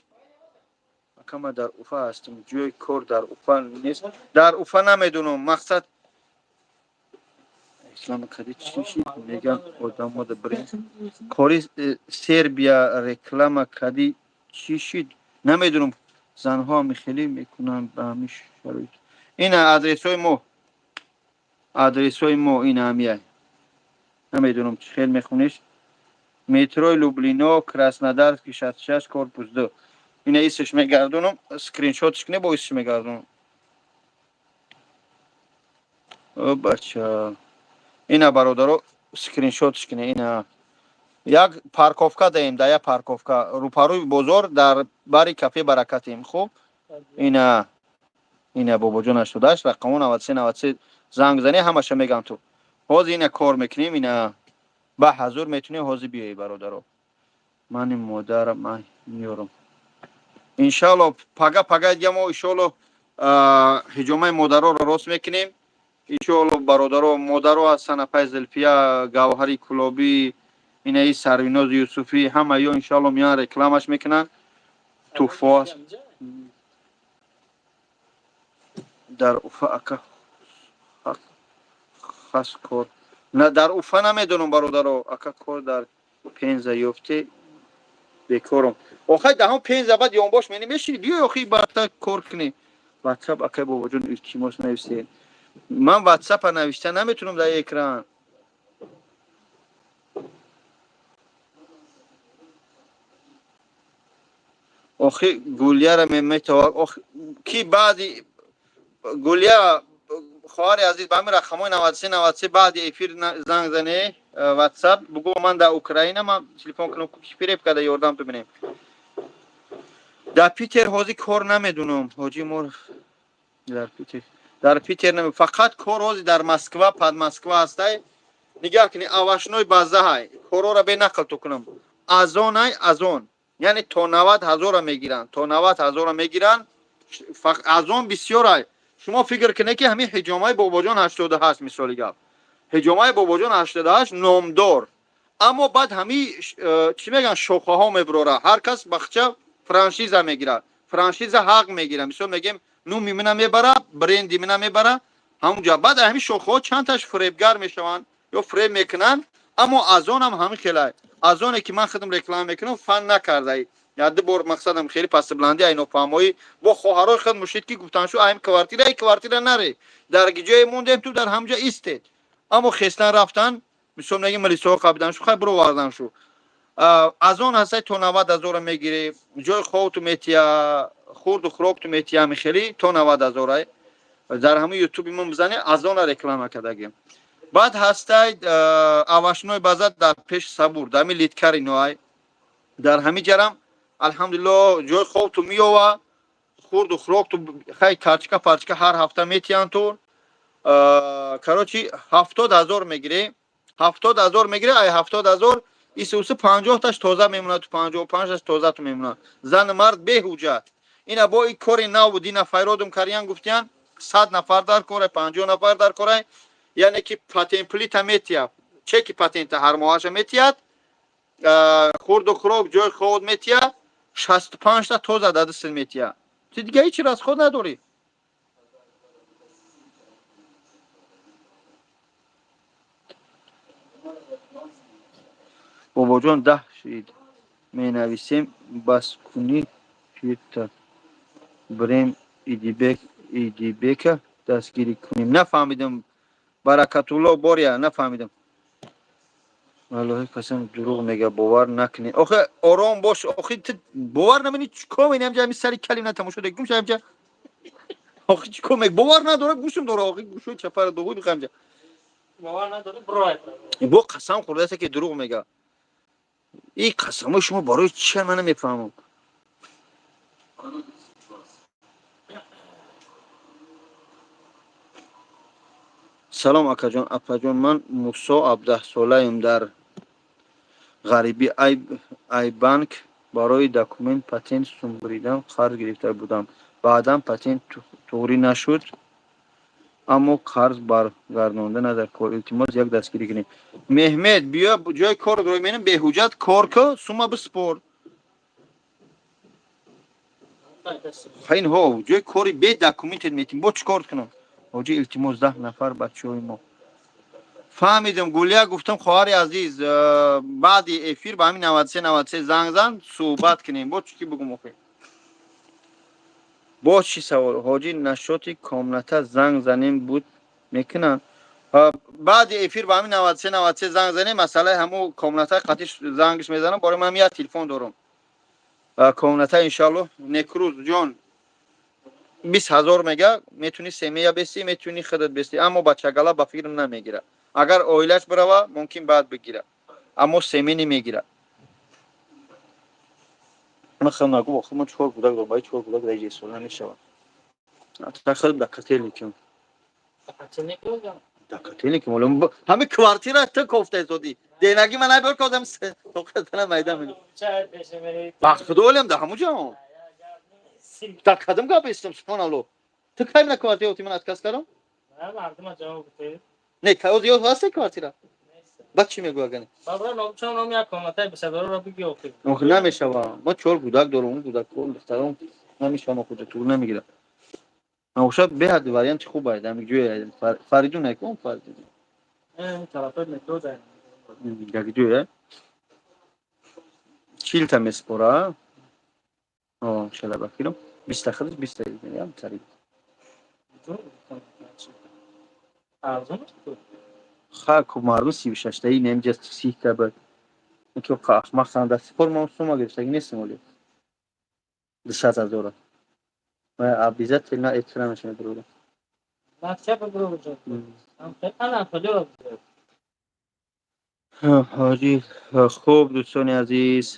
Акама, дар Уфа ҳастем, ҷои кор дар Уфа нест? Дар Уфа намедонам, мақсад ислам кади чӣ шид, меган одамода бренд кори Сербия реклама кади, чӣ шид, намедонам. Занҳо ҳам хеле мекунанд ба ҳамин шароит. Ина адресҳои мо, адресҳои мо ина ҳамияй. Намедонам, чӣ хел мехониш. Метрои Люблино, Краснодарский 66, корпус 2. Ина исш мегардонам, скриншотш кне, бо исш мегардонам. О бача, ина бародаро, скриншотш кне. Ина як парковка даем, да як парковка рӯпарӯи бозор, дар бари кафе Баракатем. Хуб, ина ина бобоҷон 88 рақамо 93 93 занг зани, ҳамаша мегам ту. Ҳозир ина кор мекунем, ина ба ҳазур метунем, ҳозир биёӣ, бародаро. Мани модарам ман меёрам, иншалло, пага пага дига мо иншолло ҳиҷомаи модароро рост мекунем, иншолло. Бародаро, модаро ҳастан, апай Зулфия, Гавҳари Кулобӣ, инаи Сарвинози Юсуфӣ, ҳама ё иншалло меян, рекламаш мекунанд. Туҳфо аст дар Уфа, ака, хас кор на дар Уфа намедонам, бародаро. Ака, кор дар Пенза ёфте, бекорам. Охай, даҳон Пенза баъд ёнбош мени мешини, биёй, охи, баъдта кор кунӣ. Ватсап, акай бобоҷон, илтимос, нависед. Ман ватсапа навишта наметунам дар экран. Охи, Гулияра метава ки баъди Гулия, хоҳари азиз, ба ҳамин рақамҳои 93 93 баъди эфир занг зане, ватсап бугӯ, ман дар Украина, ман телефон кунам, ки фиреб карда, ёрдам бибинем. Дар Питер ҳозир кор намедунам, ҳоҷи мо дар Питер, дар Питер наме, фақат кор ҳозир дар Москва, под Москва ҳастай. Нигаҳ кунӣ, овощной базаҳай, корора бенақл ту кунам. Азонай, азон, яъне то 90 ҳазора мегиранд, то 90 ҳазора мегиранд, азон бисёрай. Шумо фикр кунед, ки ҳамин ҳиҷомаи бобоҷон 88, мисоли гап, ҳиҷомаи бобоҷон 88 номдор, аммо баъд ҳамин чӣ мегӯянд, шохаҳо мебурора, ҳар кас бахча франшиза мегирад, франшиза ҳақ мегирад. Мисол мегӯем, нуми мина мебара, бренди мина мебара ҳамунҷа. Баъд ҳамин шохаҳо чандташ фиребгар мешаванд ё фиреб мекунанд, аммо аз онам ҳамин хелай. Аз оне ки ман худам реклама мекунам, фан накардай. Я ду бор мақсадам хеле пастбландӣ, ай нофаҳмоӣ бо хоҳарои худ мушид, ки гуфтан шу аим квартира, ай квартира наре, дар ҷое мондем, ту дар ҳамҷа истед. Аммо хестан рафтан, мисол меги, милисоҳо қабидан шу, хай бировардан шу. Аз он ҳастай, то 90 0-а мегирӣ, ҷои хобту метия, хурду хӯрокту метия, михели то 90 0-ай. Дар ҳамаи ютуби мо бизанӣ, аз она реклама кардагим. Баъд ҳастай овощной база дар пеши Сабур, дар ҳами Литкариноай. Дар ҳами ҷарам, алҳамдулилло, ҷои хобту меёва, хурду хӯрокту, хай, карточка парчка ҳар ҳафта метиҳанд ту. Короче, 70 000 мегирӣ, 70 000 мегирӣ. Ай 70 000 исуси 50-таш тоза мемонад, 55-таш тоза ту мемонад. Зану мард беҳуҷҷат. Ина бо и кори нав буд, ина файродум кариян, гуфтиян 100 нафар дар корай, 50 нафар дар корай. Яъне ки патент плита метиҳад, чеки патента ҳар моҳаша метиҳад, хурду хӯрок, ҷои хоб метиҳад, 65-та тоза дар дастат метиҳад. Ту дига ҳеҷ расход надорӣ. Бобоҷон, 10 шид менависем, бас кунӣ фирта, бирем Идибек, Идибека дастгирӣ кунем. Нафаҳмидам, Баракатулло боря, нафаҳмидам. Валлоҳи қасам, дурӯғ мега, бовар накунед. Охе, ором бош. Охи, ту бовар намени, чикор мени? Ҳамҷа ҳами сари калим на тамошо дек, гумша ҳамҷа. Охи, чикор мег? Бовар надора, гӯшум дора. Охи, гӯшои чапара дуғуй бихамҷа. Бовар надорӣ, бирой. Бо қасам хӯрдааст, ки дурӯғ мега. И қасамои шумо барои чи, ман намефаҳмам. Салом, акаҷон, апаҷон. Ман Мусо, 17-солаем, дар ғарибӣ. Айбанк барои документ, патент сумбуридам, қарз гирифта будам. Баъдан патент туғрӣ нашуд, аммо қарз баргардонда надар кор. Илтимос, як дастгирӣ кунед. Меҳмед, биё, ҷои кор рой менам, беҳуҷҷат кор ку, сума биспор. Ин ҳо ҷои кори бе документет метим, бо чӣ кор кунам? Ҳоҷи, илтимос, 10 нафар бачаҳои мо. Фаҳмидам, Гулия, гуфтам, хоҳари азиз, баъди эфир ба ҳамин 93 93 занг зан, суҳбат кунем. Бо чӣ ки бугум охи? Боз чӣ савол? Ҳоҷи, насчёти комната занг занем буд, мекунанд. Баъди эфир ба ҳамин 93 93 занг занем. Масъалаи ҳамун комната қатиш зангш мезанам. Бораи ман як телефон дорам. Комната, иншаллоҳ. Некрӯз ҷон, 20 000 мега, метуни семья бести, метуни худат бести, аммо бачагала ба фикрам намегира. Агар оилаш бирава, мумкин баъд бигира, аммо семья намегира. Ман хел нагу, охир мо чор кӯдак дорам, баи чор кӯдак дар сола намешавад. Хел да котельникам, да котельникам. Ҳами квартира ту кофта истодӣ, денаги ман айбор кодам, тоқатана майда мегӯ. Ба худо, олям да ҳамун ҷо дар кадом гап истам? Субҳоналло, ту кай мена квартира оти, ман отказ кардам? Не, ёд ҳаста квартира, баъд чӣ мегӯ агане? Охи, намешава, мо чор кӯдак дорам, он кӯдакон, духтарон намешава, хуҷа тур намегирад. Ошад беҳад варианти хуб ай, дар ҷои Фаридун айкон, Фаридун як ҷоя 40-та меспора, шала ба филм 20-та худаш, 20-та тари. Ха, ку мардум 36-таи немҷа 30-та ба ки ахмақ дар сипор мо сума гирифтаги нестем, оли 200 0-а ва обязательно эътиромаш медуродам. Ҳоҷи, хуб, дӯстони азиз,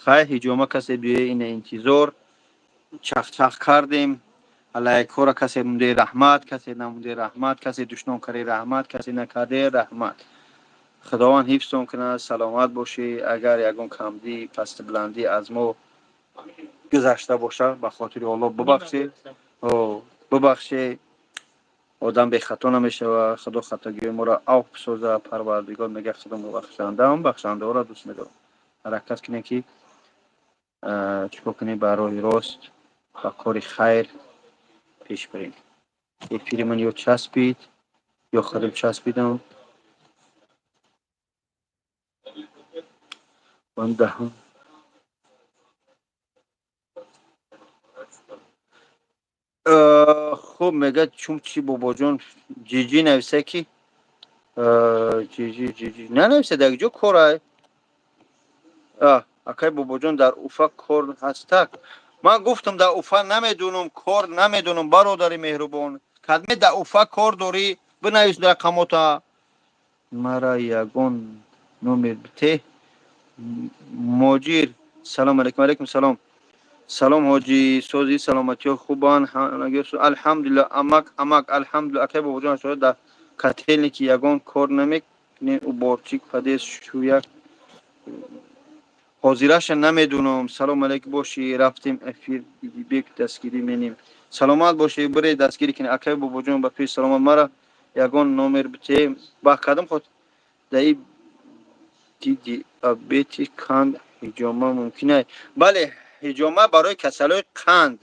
хай, ҳиҷома касе дуе, ина интизор чахчах кардем. Лайкҳоро касе монде, раҳмат, касе намонде, раҳмат, касе душном карде, раҳмат, касе накарде, раҳмат. Худованд ҳифзтон кунад, саломат бошӣ. Агар ягон камдӣ, пастибуландӣ аз мо гузашта бошад, ба хотири Аллоҳ бубахшед, бубахшед. Одам бехато намешавад. Худо хатогиҳои моро афв бисозад. Парвардигор мегӯяд: худо бахшандаам, бахшандаҳоро дӯст медорам. Ҳаракат кунем, ки чӣ кор кунем, ба роҳи рост, ба кори хайр пеш барем. Эфири ман ё часпид, ё худам часпидам. Ман даҳам. Хуб, мегӯяд, чун чи, бобоҷон, ҷиҷи нависа, ки ҷиҷи, ҷиҷи нанависа, дар ҷо корай. Акай Бобоҷон, дар Уфа кор ҳастак? Ман гуфтам, дар Уфа намедунам, кор намедунам, бародари меҳрубон. Кадме дар Уфа кор дорӣ, бинавис рақамота. Мара ягон номер бите. Моҷир, салом алейкум. Алейкум салом. Салом, ҳоҷӣ, сози, саломатиҳо хубанд? Алҳамдулилла, амак, амак, алҳамдулилла. Акай Бобоҷон, шояд дар Котельники ягон кор намекунем, уборщик, подъезд, шӯяк? Ҳозираша намедунам. Салом алейкум бошӣ, рафтем эфир, Бибибек дастгирӣ менем. Саломат бошӣ, бире дастгирӣ кунӣ. Акай Бобоҷон, ба пеш саломат, мара ягон номер бите. Ба кадом хот даи диабети қанд ҳиҷома мумкин ай? Бале, ҳиҷома барои касалҳои қанд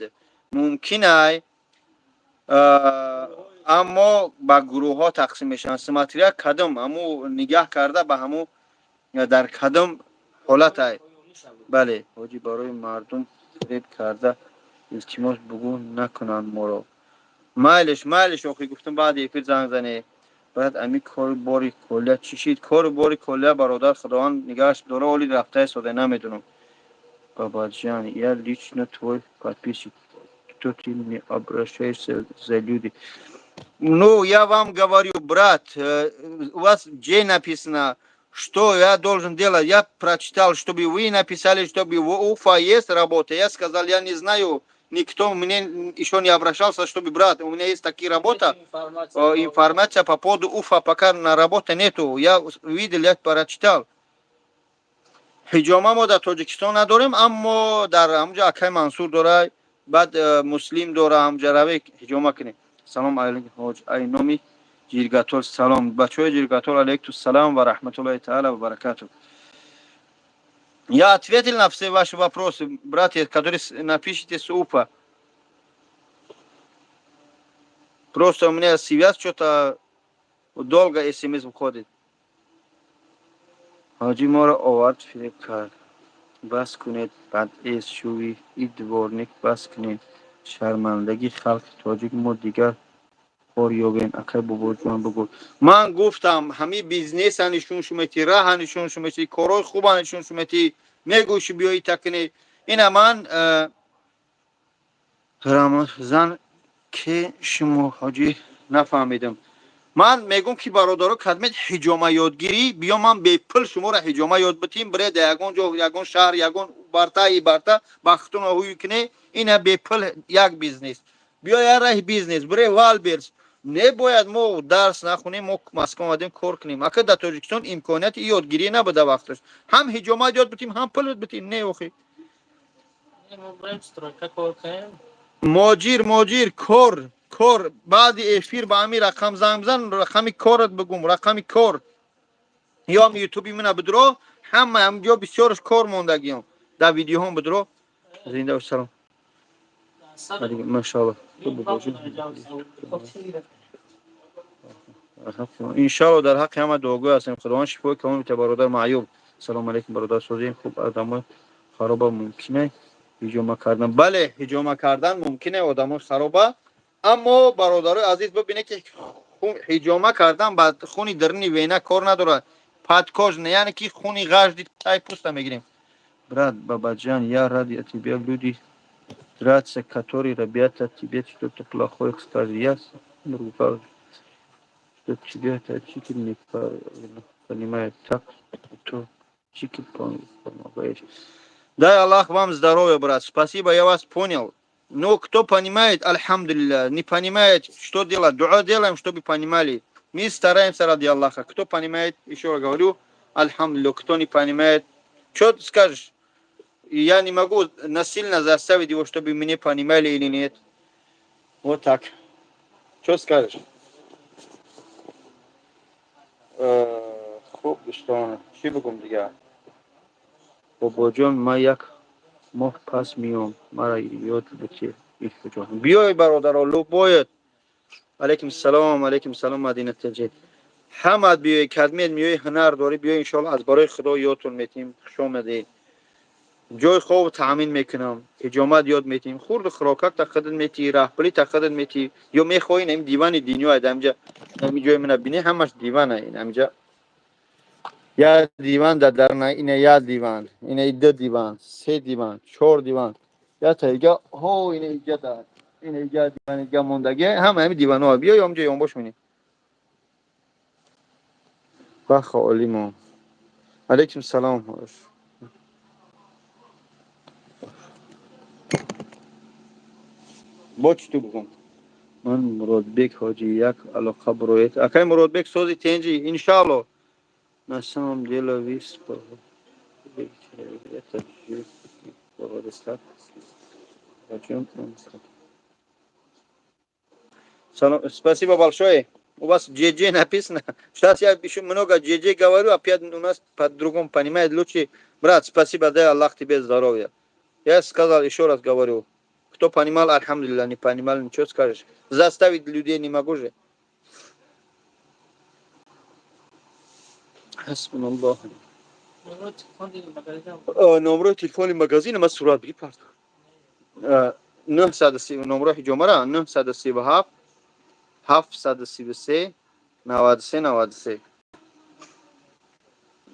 мумкин ай, аммо ба гурӯҳҳо тақсим мешаванд, смотря кадом ҳаму нигаҳ карда ба ҳаму дар кадом ҳолат ай. Бале, ҳоҷӣ, барои мардум фиреб карда, илтимос, бугӯ накунанд моро. Майлиш, майлиш, охи гуфтам, баъди эфир занг зане. Баъд ами кори бори колия чӣ шид? Кори бори колия, бародар, худованд нигаҳаш дора, оли рафтаи сода, намедонам. Бабаджан, я лично твой подписчик, кто ты не обращаешься за люди? Ну, я вам говорю, брат, у вас где написано, что я должен делать? Я прочитал, чтобы вы написали, чтобы в Уфа есть работа. Я сказал, я не знаю, никто мне еще не обращался, чтобы, брат, у меня есть такие работа. Информация по поводу Уфа пока на работе нету. Я увидел, я прочитал. Ҳиҷома мо дар Тоҷикистон надорем, аммо дар ҳамҷо акай Мансур дора, баъд Муслим дора, ҳамҷа раве, ҳиҷома кунем. Салом алейкум, ҳоҷ, ай номи Ҷиргатол салом. Бачаҳои Ҷиргатол, алейкум салом ва раҳматуллоҳи таала ва баракату. Я ответил на все ваши вопросы, братья, которые напишите с Уфа? Просто у меня связь что-то долго смс выходит. Ҳоҷӣ, моро овард, фиреб кард. Бас кунед, бадъез шӯи и дворник, бас кунед. Шармандагии халқи тоҷик, мо дигар кор ёбем. Акай Бобоҷон, бигӯ. Ман гуфтам, ҳами бизнеса нишон шуметӣ, раҳа нишон шуметӣ, корҳои хуба нишон шуметӣ, мегӯши, биёи такни. Ина ман Рамазан ке шумо, ҳоҷӣ, нафаҳмидам. Ман мегӯм, ки бародаро, кадмет ҳиҷома ёдгирӣ, биё, ман бепул шуморо ҳиҷома ёд битим, бире да ягон ҷо, ягон шаҳр, ягон барта и барта бахтуна ҳуй куне. Ина бепул як бизнес. Биё, як раҳи бизнес, бире Вайлдберриз. Не бояд мо дарс нахунем, мо Москва омадем кор кунем. Ака, дар Тоҷикистон имконияти ёдгирӣ набуда вақташ. Ҳам ҳиҷома ёд битим, ҳам пул битим, не охи. Моҷир, моҷир, кор, кор, баъди эфир ба ҳамин рақам занг бизан, рақами корат бигум, рақами кор. Ё ҳам ютуби мана бидро, ҳама ҳамҷо бисёрш кор мондагиём. Дар видеоҳом бидро. Зинда бош, салом. Машаалло. Хуб, иншалло, дар ҳаққи ҳама дуогӯй ҳастем. Худованд шифои камол бита, бародар маъюб. Салому алейкум, бародар, созем, хуб, одамои хароба мумкине ҳиҷома кардан? Бале, ҳиҷома кардан мумкине одамои хароба, аммо, бародарои азиз, бибинед, ки ҳиҷома кардан ба хуни даруни вена кор надорад, подкожно, яъне ки хуни ғажди тай пӯста мегирем. Брат Бабаджан, я ради тебя, люди драться, которые ребята тебе что-то плохое скажут. Я что тебе таджики не понимают, так то таджики помогаешь. Дай Аллах вам здоровья, брат. Спасибо, я вас понял. Но кто понимает, альхамдулилля, не понимает, что делать? Дуа делаем, чтобы понимали. Мы стараемся ради Аллаха. Кто понимает, еще раз говорю, альхамдулилля, кто не понимает, что ты скажешь? Я не могу насильно заставить его, чтобы меня понимали или нет. Вот так. Что скажешь? Хуб, дӯстон, чӣ бигум дигар? Бобоҷон, ман як моҳ пас меом, мара ёд бути. Биёй, бародаро, любоед. Алейкум салом, алейкум салом, Мадина таҷид. Ҳамат биёй, кадмет меёй, ҳунар дорӣ, биёй, иншоалло, аз барои Худо ёдтон метиҳем. Хуш омадед. Ҷои хоб таъмин мекунам, ҳиҷомат ёд метиҳем, хурду хӯрокак та худат метиҳӣ, раҳпулӣ та худат метиҳӣ. Ё мехоҳӣ, ин дивани динё ай, амҷа ами ҷои мана бинӣ, ҳамаш дивана. Ин амҷа як диван дар дарна, ина як диван, ина ду диван, се диван, чор диван, я ига ҳо, ина иҷа дар ина иҷа диван ига мондагӣ, ҳама ҳами диванҳо. Биё, амҷа ёнбош минӣ. Баха олимо. Алейкум салом. Бо чӣ ту бигӯм? Ман Муродбек ҳоҷи, як алоқа буроед. Акай Муродбек, сози, тенҷи, иншаалло. На самом деле вы это же. Зачем? Салом, спасибо большое. У вас ДЖ написано. Сейчас я еще много ДЖ говорю, опять у нас по-другому понимает. Лучше, брат, спасибо, дай Аллах тебе здоровья. Я сказал, еще раз говорю. Кто понимал, альхамдулилля, не понимал, ничего скажешь. Заставить людей не могу же. Хасбуналлах. Номрои телефони магазина ма сурат бигир, парт. 930, номрои ҳиҷомара 937 733 93 93 93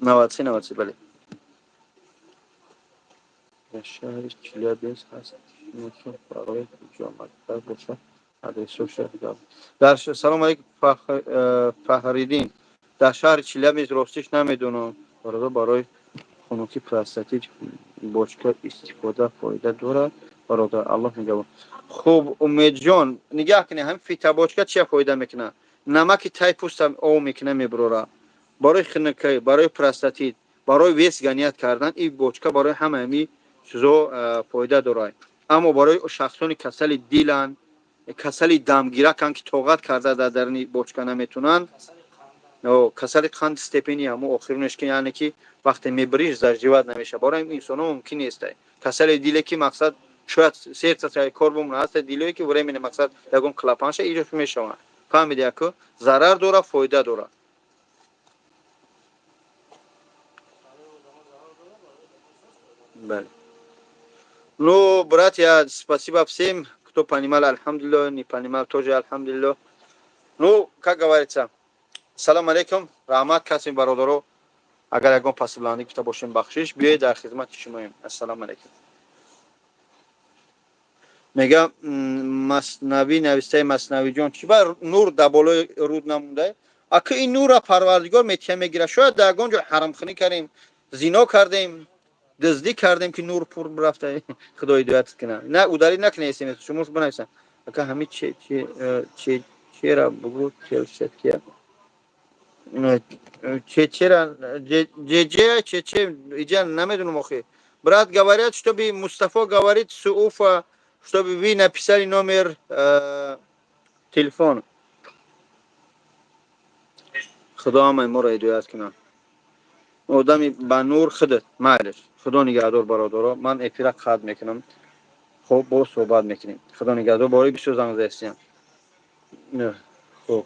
93. Бале, дар шаҳри Челябинск ҳаст барои ҳиҷоматгар бошад, адресоша. Дар салом алейкум, Фахриддин. Дар шаҳри Челябинск ростиш намедонам. Бародар, барои хунукӣ, простатит бочка истифода фоида дорад? Бародар, Аллоҳ нигаҳбон. Хуб, Умедҷон, нигаҳ кунед, ҳамин фитобочка чия фоида мекунад? Намаки тай пӯста ов мекуна, мебурора. Барои хунукӣ, барои простатит, барои вес гонять кардан ин бочка, барои ҳама ҳами чизо фоида дорад. Аммо барои шахсони касали диланд, касали дамгираканд, ки тоқат карда дар даруни бочка наметунанд, касали қанд степени ҳамо охирунеш, ки яъне ки вақте мебириш, заживать намешавад, барои инсоно мумкин нест. Касали диле, ки мақсад шояд сердца кор бимона, ҳаста дилое, ки временно мақсад ягон клапанша иҷош мешаванд. Фаҳмиди, яку зарар дорад, фоида дорад. Бале. Ну, братья, спасибо всем, кто понимал, альхамдулиллах, не понимал, тоже альхамдулиллах. Ну, как говорится, салам алейкум, раҳмат касем, бародаро. Агар ягон пасбландӣ гуфта бошем, бахшиш, биёед, дар хизмати шумоем. Ассалому алейкум. Мега Маснавӣ навистаи Маснавиҷон, чӣ ба нур дар болои руд намонда? Ака, ин нурра Парвардигор метия, мегира. Шояд дар ягон ҷо ҳарамхунӣ кардем, зино кардем, дуздӣ кардем, ки нур пур рафта. Худо ҳидоят кунад. На удалить накунед смс, шумо бинависам. Ака, ҳами чера бугӯ, челсеткия чечера, ҷеҷе, чече, иҷа намедонам охи. Брат, говорят, чтобы Мустафо говорит с Уфа, чтобы вы написали номер телефон. Худо ҳамаи моро ҳидоят кунад. Одами ба нур худат майлеш. Худо нигаҳдор, бародаро, ман эфира қатъ мекунам. Хуб, боз суҳбат мекунем. Худо нигаҳдор. Бораи бисёр занг заистиям. Хуб.